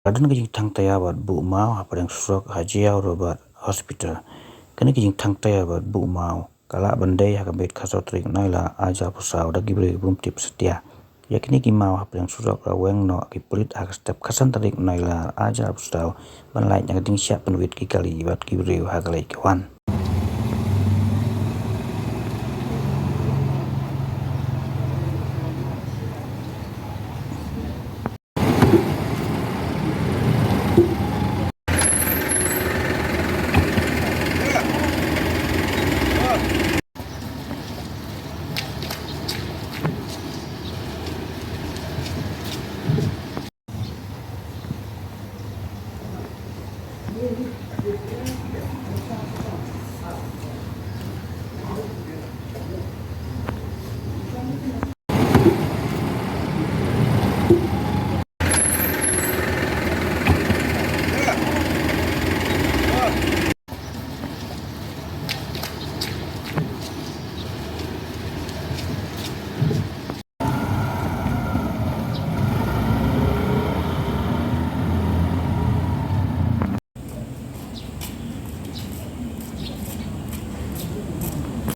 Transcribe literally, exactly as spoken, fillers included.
La don ka jingthang taïew bad buh maw hapdeng surok ha J R Roberts Hospital. Kane ka jingthang taïew bad buh maw ka lah ban dei ha ka miet khatsaw tarik Nailar arhajar arphew saw da ki briew ki bym tip satia. Ïa kine ki maw hapdeng surok la weng noh ki pulit ha ka step khatsan tarik Nailar arhajar arphew saw ban lait na ka jingshah pynwit ki kali bad ki briew ha ka leit ka wan.